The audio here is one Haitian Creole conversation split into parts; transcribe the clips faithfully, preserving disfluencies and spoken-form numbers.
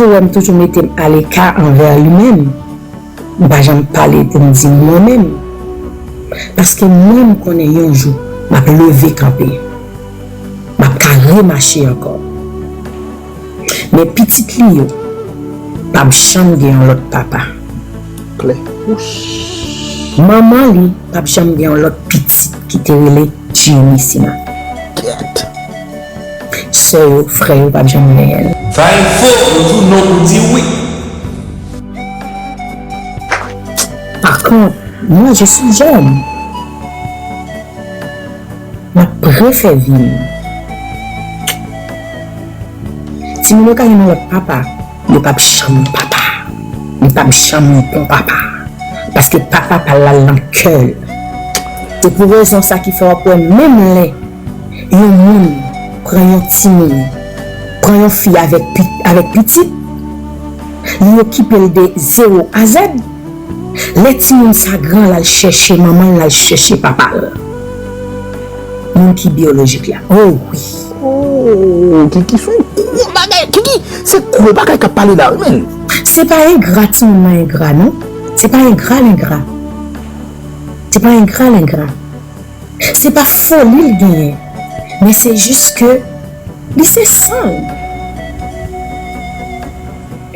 Ou wè m toujou mete m aleka anvè li menm. M pa janm pale pou m di mwen menm. Paske mwen m konnen yon jou m ap leve kanpe. M ap ka remache ankò. Men pitit li yo p ap janm gen yon lòt papa. Klè. Manman li p ap janm gen yon lòt pitit ki te rele Jimmy Sima. Kèt. Sè yo, frè yo p ap janm genyen l. Sa e fo, yo di w non pou di wi. Par contre, moi, je suis jeune. M ap refè vi m. Timoun yo ka gen yon lòt papa, yo p ap janm papa. Li p ap janm yon bon papa. Paske papa pa l la nan kè l. Se pou rezon sa ki fè w ap wè menm lè yon moun pran yon timoun, pran yon fi avèk pi-, avèk pitit, li okipe l de zewo a zèd. Lè timoun sa gran, l al chèche manman l, l al chèche papa l. Moun ki byolojik la. Oh wi. Oh, Kiki, se yon gwo bagay. Kiki, se gwo bagay k ap pale la, wi, men. Se pa engra timoun nan engra, non. Se pa engra l engra. Se pa engra l engra. Se pa foli l genyen. Men se jis ke li se san l.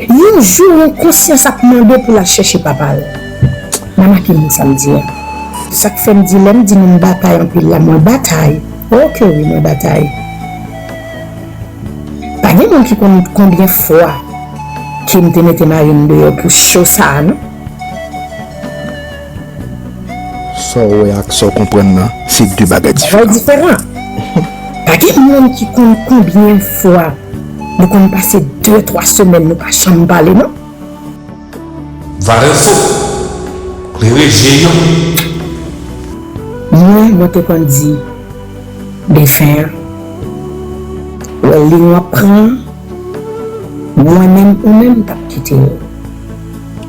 Yon jou, yon konsyans ap mande pou l al chèche papa l. Nan make moun sa m di a. Sa k fè m di lè m di nou m batay anpil la, mwen batay. Oke wi, mwen batay. Pa gen moun ki konn konbyen fwa ke m te mete mari m deyò pou cho sa a, non. Sa w wè ak sa w konprann nan, se de bagay diferan. Bagay diferan. Pa gen moun ki konn konbyen fwa nou konn pase de, twa semèn nou pa janm pale, non. Vare fo, klere je yo. Mwen, mwen te konn di defen an, wè liy w ap pran an, mwen menm ou menm m t ap kite l.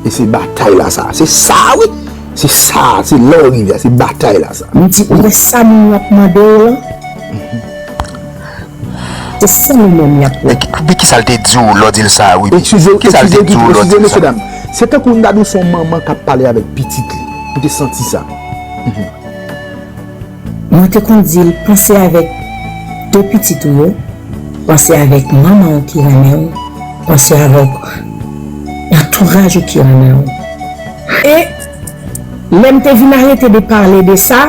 E se batay la sa. Se sa wi. Se sa, se la w rive a, se batay la sa. M di, ou wè sa moun yo ap mande w lan? Se sa nou menm y ap wè. Men ki sa l te di w lè w di l sa a, wi? Eskize, eskize, eskize, mesye dam. Se tankou m ta di w se yon manman k ap pale avèk pitit li. Ou te santi sa. Mwen te konn di l, panse avèk de pitit ou yo, panse avèk manman w ki renmen w, panse avèk antouraj ou ki renmen w. E lè m te vin arete de pale de sa,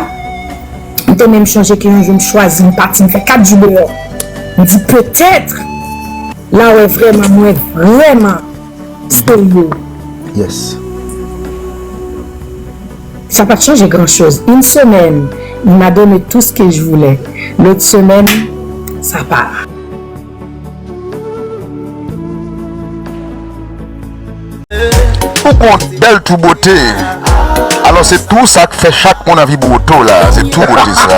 m te menm chonje ke yon jou m chwazi, m pati, m fè kat jou deyò. M di, petèt, la wè vrèman, mwen vrèman serye. Yes. Ça n'a pas changé grand-chose. Une semaine, il m'a donné tout ce que je voulais. L'autre semaine, ça part. Ou gon bèl tou bote. Alò, se tou sa k fè chak moun anvi bwote w la. Se tou bote sa.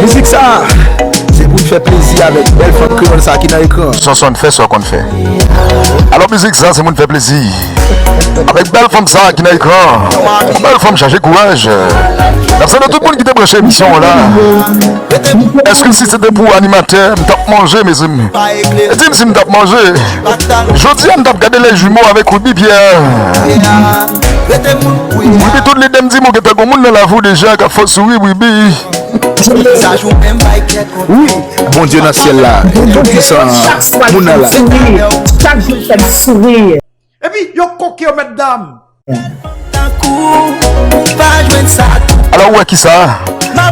Mizik sa, se pou n fè plezi avèk bèl fanm kreyòl sa ki nan ekran. Sonson, fè sa w konn fè. Alò, mizik sa, se pou n fè plezi avèk bèl fanm sa ki nan ekran. Bèl fanm chaje kouraj. N ap salye tout moun ki te branche emisyon an la. Èske si se te pou animatè, m t ap manje, mezanmi? E di m si m t ap manje. Jodi a, m t ap gade Les Jumeaux avèk Ruby Pierre. Ruby, tout lide m di m ou gentan gon moun nan lavi w deja k ap fè w souri, Ruby. Wi, Bondye nan syèl la, Toupwisan, moun nan la. Chak jou fè m souri. Epi, yo koke yo, mètdam. Alò, ou wè kisa?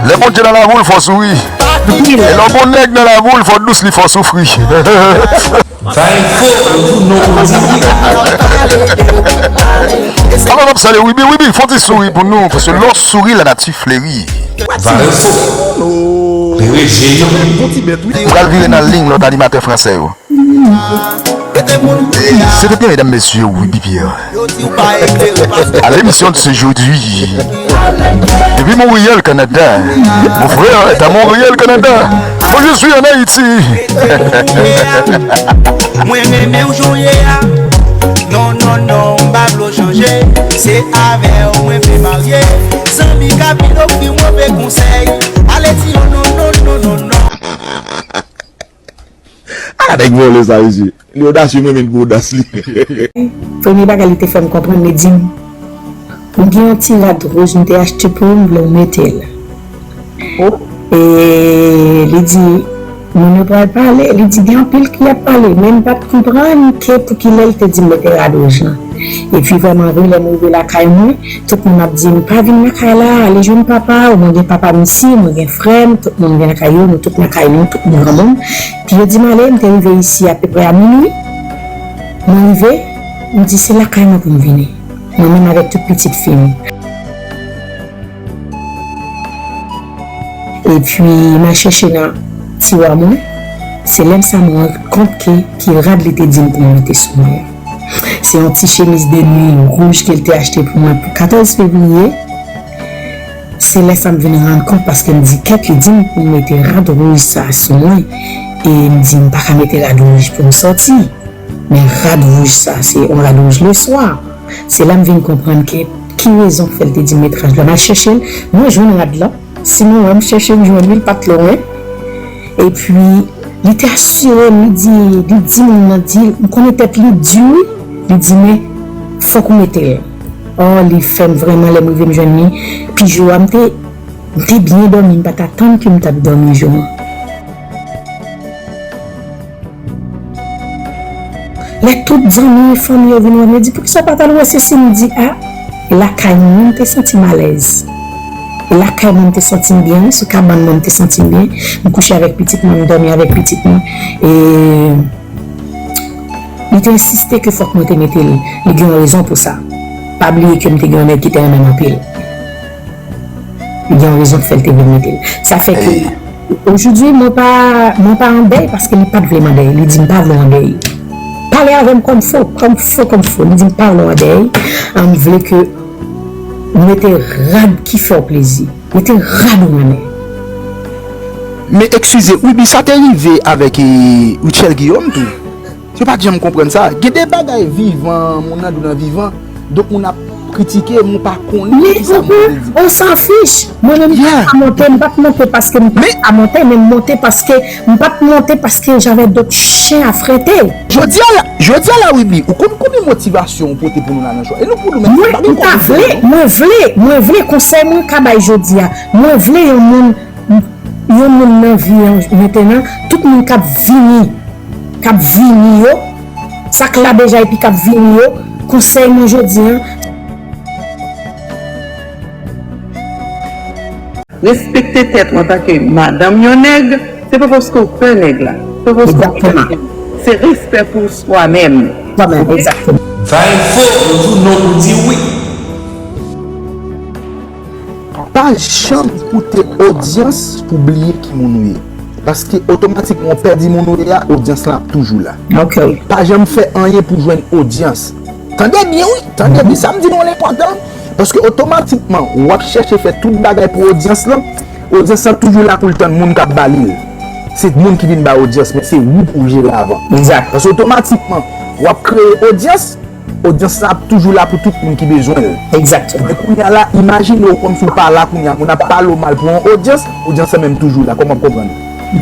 Lè Bondye nan lavi w, l fè w souri. E lè w gon nèg nan lavi w, l fè w dous, li fè w soufri. Sa enfo, yo di w non pou di wi. Alò, n ap salye Wibi. Wibi, fè yon ti souri pou nou, paske lè w souri, lanati fleri. Sa enfo. Klere je yo. M pral vire nan liy lòt animatè fransè yo. Se te byen, medam, mesye, Wibi Pierre. À l'émission de ce jeudi. Depuis Montréal, Canada. Mon frère est à Montréal, Canada. Moi, je suis en Haïti. Mwen renmen w jan w ye a. Non, non, non, m pa vle w chanje. Se avè w mwen vle marye. Zanmi k ap vin ofri w move konsèy. Ale di yo non, non, non, non, non. Ah, nèg vòlè sa, mesye. Li odasye, mwen menm pou odas li. Premye bagay li te fè m konprann, li di m, "M gen yon ti rad wouj m te achte pou ou, m vle w mete l." E li di, moun yo pral pale, li di, "Gen anpil ki ap pale," men m pa t konprann ke pou kilè l te di m mete rad wouj lan. Epi vrèman vre, lè m rive lakay mwen, tout moun ap di m, "Pa vin lakay la, ale jwenn papa w." Mwen gen papa m isi, mwen gen frè m, tout moun gen lakay yo, nou tout lakay nou, tout moun granmoun. Epi yo di m ale, m te rive isi apeprè a minui. Mwen rive, m di, "Se lakay mwen pou m vini." Mwen menm avèk tout pitit fi m. Epi, m al chèche nan tiwa mwen, se lè sa mwen rann kont ke ki rad li te di m pou m mete sou mwen. Se yon ti chemiz de nwi wouj ke l te achte pou mwen pou katòz fevriye. Se lè sa m vin rann kont paske m di, "Kèt, li di m pou m mete rad wouj sa sou mwen." E m di, "M pa ka mete rad wouj pou m sòti." Men rad wouj sa, se yon rad wouj leswa. Se la m vin konprann ke ki rezon k fè l te di m met rad la. M al chèche l, mwen jwenn rad la. Sinon, wè, m chèche, m jwenn li, l pa t lwen. Epi, li te asire m, li di, li di moun nan, di, m konnen tèt li di wi. Li di, "Men, fòk ou mete l." Ò, li fè m vrèman, lè m rive m jwenn li. Pi jou a, m te, m te byen dòmi, m pa t atann ke m t ap dòmi jou an. Lè tout zanmi e fanmi yo vin wè m, yo di, "Poukisa w pa t al wè Sesi?" M di, "A, e lakay mwen, m te santi m alèz. E lakay mwen, m te santi m byen, wi, sou kabann mwen, m te santi m byen. M kouche avèk pitit mwen, m dòmi avèk pitit mwen." E li te ensiste ke fòk mwen te mete l. Li gen yon rezon pou sa. Pa bliye ke m te gen yon nèg ki te renmen m anpil. Li gen yon rezon k fè l te vle mete l. Sa fè ke, ojodwi, mwen pa, mwen pa an dèy paske li pa t vle m an dèy. Li di m pa vle w an dèy. Pale avè m kòm fo, kòm fo, kòm fo. Li di m pa vle w an dèy. An, m vle ke w mete rad ki fè w plezi. Mete rad ou renmen. Men eskize, Wibi, sa te rive avèk, e, Rutshelle Guillaume tou. Yo pa t janm konprann sa. Gen de bagay vivan, moun nan dou nan vivan. Donk moun ap kritike, moun pa konnen kisa moun te di. On s'en fiche. Mwen menm m pa monte, m pa t monte paske m pa ka monte, men m monte paske m pa t monte paske j'avais d'autres chiens à fouetter. Jodi a la, jodi a la, Wibi, ou konn konbyen motivasyon ou pote pou nou la nan show? E nou pou nou menm, mwen, m pa gen m ta vle, mwen vle, mwen vle konsèy mwen ka bay jodi a. Mwen vle yon moun, yon moun nan vi an mentenan, tout moun k ap vini, k ap vini yo, sa k la deja epi k ap vini yo, konsèy mwen jodi an. Respekte tèt ou antanke madanm yon nèg, se pa paske w pè nèg la, se pa paske w pè nèg la. Se respè pou swa menm. Swa menm, egzakteman. Vay fo, ou di non, ou di wi. Pa janm koute odyans pou bliye ki moun ou ye. Paske otomatikman w pèdi moun ou ye a, odyans lan ap toujou la. Ok. Pa janm fè anyen pou jwenn odyans. Tande byen wi, tande byen, sa m di nou an enpòtan. Paske otomatikman, w ap chèche fè tout bagay pou odyans lan. Odyans lan toujou la pou l tann moun k ap ba li l. Se moun ki vin ba odyans, men se ou pou w jere avan. Egzak. Paske otomatikman, w ap kreye odyans, odyans la ap toujou la pou tout moun ki bezwen l. Egzakteman. Men kounye a la, imajine w kòmsi w pa la kounye a, moun ap pale w mal pou yon odyans, odyans lan menm toujou la, kòman w ap konprann?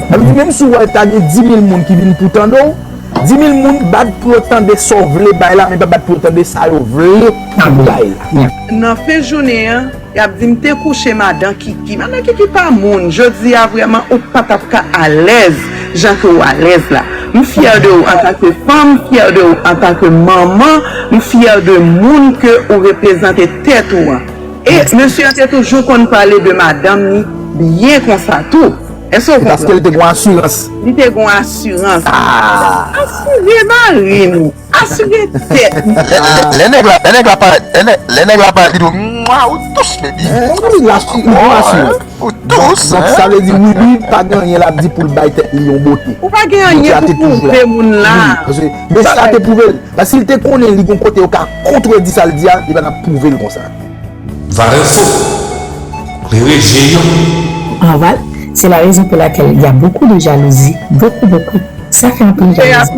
Sa vle di, menm si w wè ta gen di mil moun ki vin pou tande w, di mil moun bat pou yo tande sa w vle bay la, men pa bat pou yo tande sa yo vle pou bay la. Nan fen jounen an, y ap di m te kouche madan Kiki. Madan Kiki pa moun. Jodi a vrèman ou pa t ap ka alèz jan ke w alèz la. M fyè de ou antanke fanm, m fyè de ou antanke manman, m fyè de moun ke ou reprezante tèt ou an. E mesye an te toujou konn pale de madanm ni byen konsa tou. Èske w konprann? Se paske l te gen asirans. Li te gen asirans. Ah. Asire mari nou. Asire tèt nou. Lè, lè nèg la, lè nèg la parèt, lè nèg, lè nèg la parèt, li di w, "Mwa, ou dous, baby." Eh, wi, l asire, li gen asirans. Ou dous, donk, hein? Sa vle di, Wibi pa gen anyen l ap di pou l bay tèt li yon bote. Ou pa gen anyen pou pwouve moun la. Wi, paske mesye a te pwouve l. Paske si l te konnen li gon kote yo ka kontredi sa l di a, li pa t ap pwouve l konsa. Vay fo, klere je yo. Ah, voilà. C'est la raison pour laquelle il y a beaucoup de jalousie. Beaucoup, beaucoup. Ça fait un peu de jalousie.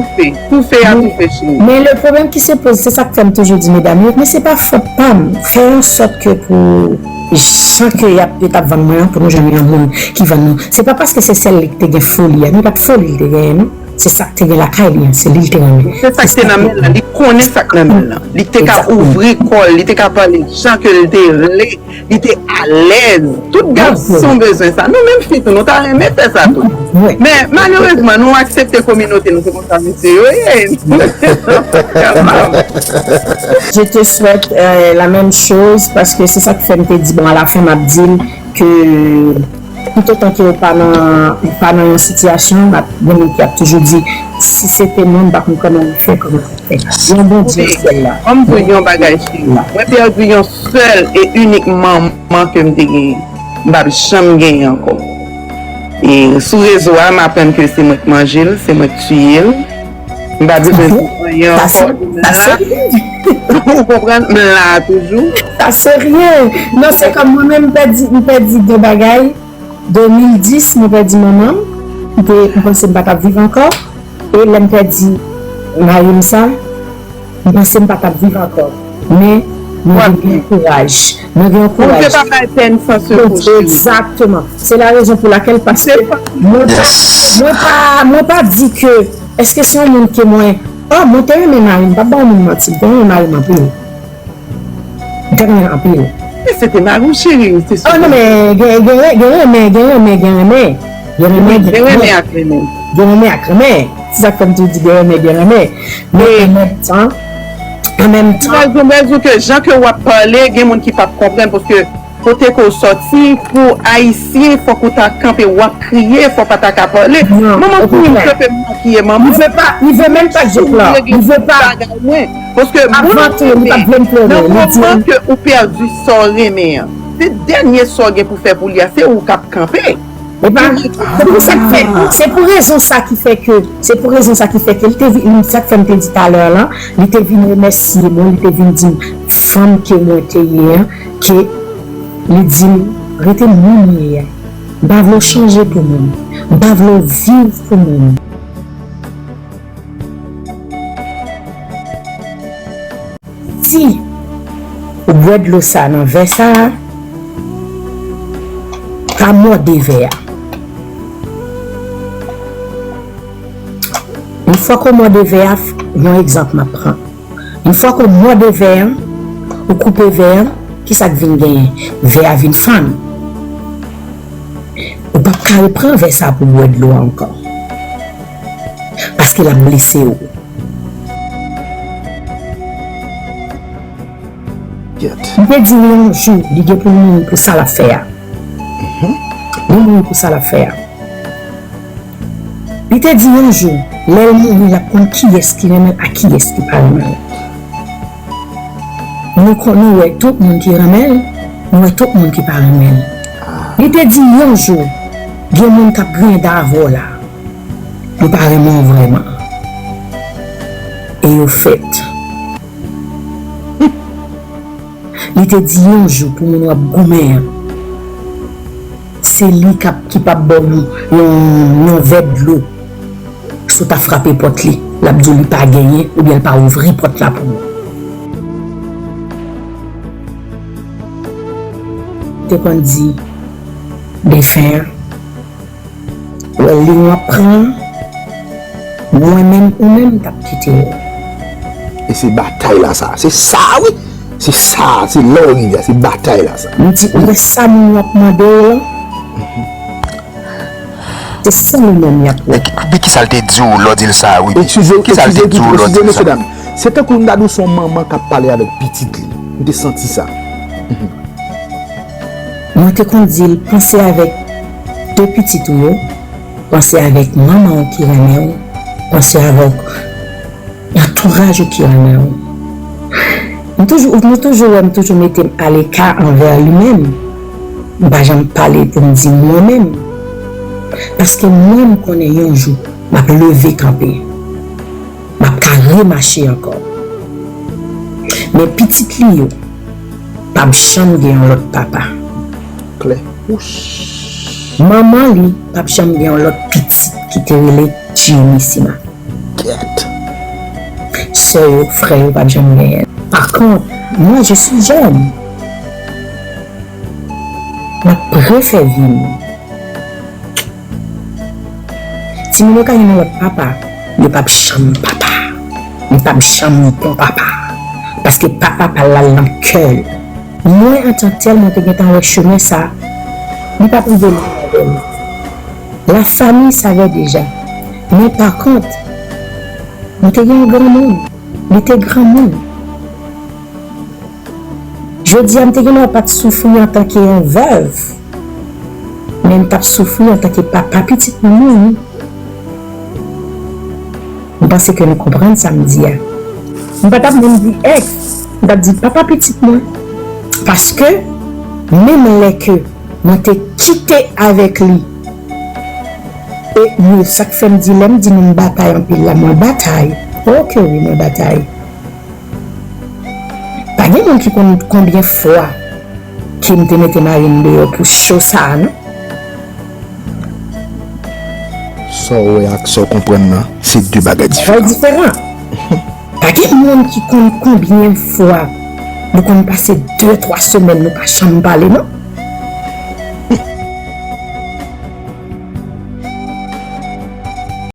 Toufe a toufe. Toufe a toufe, cheri. Mais le problème qui se pose, c'est ça que m toujou di medam yo, men se pa fòt pa m. Fè yon sòt ke pou jan ke y ap, yo t ap vann mwen an, pou nou jwenn yon moun ki vann nou. Se pa paske se sèl li ki te gen foli a, men pa t foli li te genyen, non. Se sa k te gen lakay li an, se li l te renmen. Se sa k te nan men l lan, li konnen sa k nan men l lan. Li te ka ouvri kò l, li te ka pale jan ke l te vle, li te alèz. Tout gason bezwen sa. Nou menm fi tou, nou ta renmen fè sa tou. Men malerezman, nou aksepte kominote nou, se konsa mesye yo ye. Je te souhaite euh, la même chose, paske se sa k fè m te di, bon, alafen m ap di l ke toutotan ke ou pa nan ou pa nan yon sitiyasyon, m ap gen moun ki ap toujou di, si se te mwen, m pa konn kòman m ap fè, kòman m ap fè. Yon Bondye nan syèl la. Ban m di w yon bagay, cheri. Mwen pèdi yon sèl e inik manman ke m te genyen. M p ap janm genyen ankò. E sou rezo a, m aprann ke se mwen k manje l, se mwen k tiye l. M pa bezwen di anyen ankò demen la. Ou konprann? M la toujou. Sa serye. Non, se kòm mwen menm, m pèdi, m pèdi de bagay. De mil dis, mwen pèdi manman m. M te, m panse m pa t ap viv ankò. E lè m pèdi mari m sa, m panse m pa t ap viv ankò. Men, mwen vin gen yon kouraj. Mwen gen yon kouraj. Bondye pa bay pèn san sekou, cheri. Egzakteman. Se la rezon pou lakèl, paske mwen pa, mwen pa, mwen pa di ke, èske se yon moun ke mwen, oh, mwen te renmen mari m, m p ap ba yon moun manti, m te renmen mari m anpil. M te renmen anpil. Men se te mari w, cheri, ou te... Oh non, men gen, gen, gen renmen, gen renmen, gen renmen. Gen renmen, gen renmen. Gen renmen ak renmen. Gen renmen ak renmen. Se sa k fè m toujou di gen renmen, gen renmen. Men an menm tan, an menm tan. Mwen di w ke jan ke w ap pale, gen moun ki p ap konprann, paske kote ke w sòti, pou Ayisyen, fòk ou ta kanpe, w ap kriye, fòk pa ta ka pale. Manman m kriye, m kanpe, m makiye manman m. Li ve pa, li ve menm pa jòf la. Li ve pa. Paske mwen renmen, nan moman ke ou pèdi sa w renmen an, se dènye sa w gen pou fè pou li a, se ou k ap kanpe. Epa, se pou sa k fè, se pou rezon sa ki fè ke, se pou rezon sa ki fè ke li te vin, sa k fè m te di talè a la, li te vin remèsye mwen, li te vin di m fanm ke mwen te ye an, ke li di m, rete moun ou ye a. M pa vle w chanje pou moun. M pa vle w viv pou moun. Si ou bwè dlo sa nan vè sa a, pa mòde vè a. Yon fwa ke w mòde vè a, yon egzanp m ap pran. Yon fwa ke w mòde vè a, ou koupe vè a, kisa k vin genyen? Vè a vin fann. Ou p ap ka repran vè sa pou w bwè dlo a ankò. Paske l ap blese w. Li te di yon jou, li gen pou l mouri pou sa l ap fè a. Li mouri pou sa l ap fè a. Li te di yon jou, lè l mouri, l ap konn kiyès ki renmen l ak kiyès ki pa renmen l. Nou konn, nou wè tout moun ki renmen l, nou wè tout moun ki pa renmen l. Li te di yon jou, gen moun k ap griyen dan avè w la, yo pa renmen w vrèman. E yo fèt. Li te di yon jou pou moun w ap goumen an, se li k ap, ki p ap ba w yon, yon, yon vè dlo. Si w ta frape pòt li, l ap di w li pa genyen oubyen l pa ouvri pòt la pou ou. Te konn di, defen an, wè liy w ap pran an, mwen menm ou menm m t ap kite w. E se batay la sa. Se sa wi. Se sa, se la w rive a, se batay la sa. M di, ou wè sa moun yo ap mande w lan? Se sa li menm y ap wè. Men kisa l te di w lè w di l sa, wi? Eskize, kisa l te di w lè w di l sa? Mesye dam, se tankou m ta di w se yon manman k ap pale avèk pitit li. M te santi sa. Mwen te konn di l, panse avèk de pitit ou yo, panse avèk manman w ki renmen w, panse avèk antouraj ou ki renmen w. M toujou, nou toujou wè m toujou mete m aleka anvè li menm. M pa janm pale pou m di mwen menm. Paske mwen m konnen yon jou, m ap leve kanpe. M ap ka remache ankò. Men pitit li yo p ap janm gen yon lòt papa. Klè. Manman li p ap janm gen yon lòt pitit ki te rele Jimmy Sima. Kèt. Sè yo, frè yo p ap janm genyen. Pa kont, mwen, je suis jeune. M ap refè vi m. Timoun yo ka gen yon lòt papa, yo p ap janm papa. Li p ap janm bon papa. Paske papa pa l la nan kè l. Mwen, antanktèl, mwen te gentan wè chemen sa a. Li p ap rive menm avè m. Lafanmi savè deja. Men pa kont, mwen te gen yon granmoun. Li te granmoun. Jodi a, m te gen dwa pa t soufri antanke yon vèv, men m t ap soufri antanke papa pitit mwen menm. M panse ke nou konprann sa m di a. M pa t ap menm di èks, m t ap di papa pitit mwen. Paske, menm lè ke mwen te kite avèk li, e mwen, sa k fè m di, lè m di nou m batay anpil la, mwen batay. Oke wi, mwen batay. Pa gen moun ki konn konbyen fwa ke m te mete mari m deyò pou cho sa a, non. Sa w wè ak sa w konprann nan, se de bagay Bagay diferan. Diferan. Pa gen moun ki konn konbyen fwa nou konn pase de, twa semèn nou pa janm pale, non.